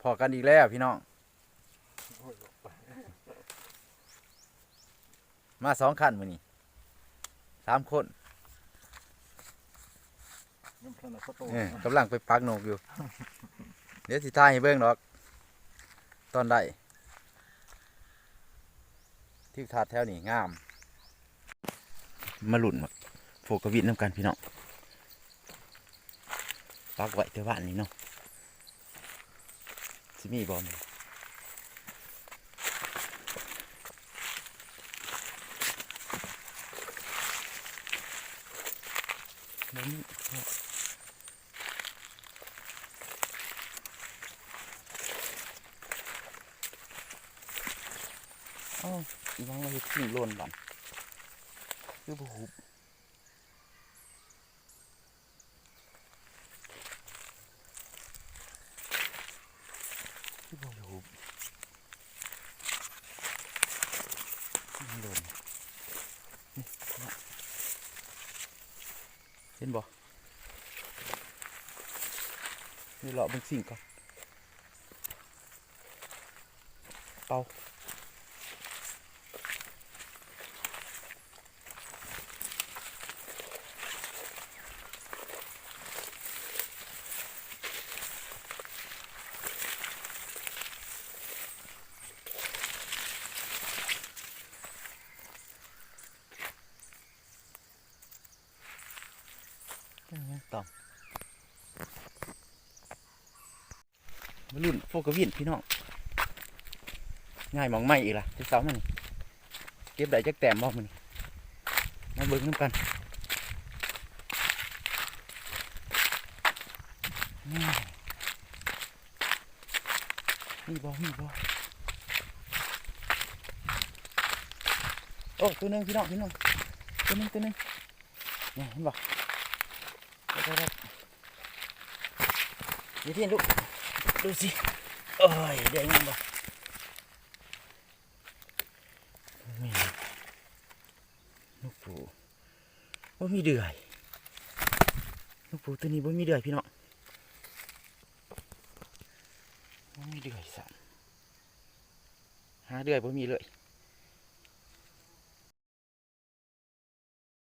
ພໍ້ກັນອີກແລ້ວພີ່ນ້ອງ ມາສອງຄັນມື້ນີ້ ສາມຄົນ ຍັງບໍ່ທັນໄດ້ພໍໂຕ ເອີ ກຳລັງໄປປັກນົກຢູ່ ດຽວຊິຖ່າຍໃຫ້ເບິ່ງດອກ ຕອນໃດ ທິວທັດແຖວນີ້ງາມ ມາລຸ້ນໝາກໂຟກະວິນນຳກັນພີ່ນ້ອງ ປັກໄວ້ແຕ່ວານນີ້ເນາະ ຊິມີບໍ່ ບໍ່ມີ. ອ້າວ ອີຫຍັງມາເຮັດສິ່ງຫຼົ່ນບັດ ຄືບໍ່ຫຸບ ຄືບໍ່ຫຸບ ມັນຫຼົ່ນ ນີ້ ເຫັນບໍ່? ນີ້ເລາະເບິ່ງສິ່ງກ່ອນ ເປົ່າ ຕ້ອງ ມາລຸ້ນໂຟກະວິນພີ່ນ້ອງ ຍ້າຍໝ່ອງໃໝ່ອີກລະ ແຕ່ເຊົ້າມານີ້ ເກັບໄດ້ຈັກແຕ້ມບໍ່ມື້ນີ້ ມາເບິ່ງນຳກັນ ມີບໍ່ ມີບໍ່ ໂອ້ ໂຕໜຶ່ງພີ່ນ້ອງ ພີ່ນ້ອງ ໂຕໜຶ່ງ ໂຕໜຶ່ງ ນີ້ ເຫັນບໍ່? ໄດ້ ໄດ້ ໄດ້ ນີ້ ພີ່ລູກ ດູຊິ ໂອ້ຍ ໄດ້ຍັງບໍ່? ນີ້ ນົກປູ ບໍ່ມີເດືອຍ ນົກປູໂຕນີ້ບໍ່ມີເດືອຍພີ່ນ້ອງ ບໍ່ມີເດືອຍຊ້ຳ ຫາເດືອຍບໍ່ມີເລີຍ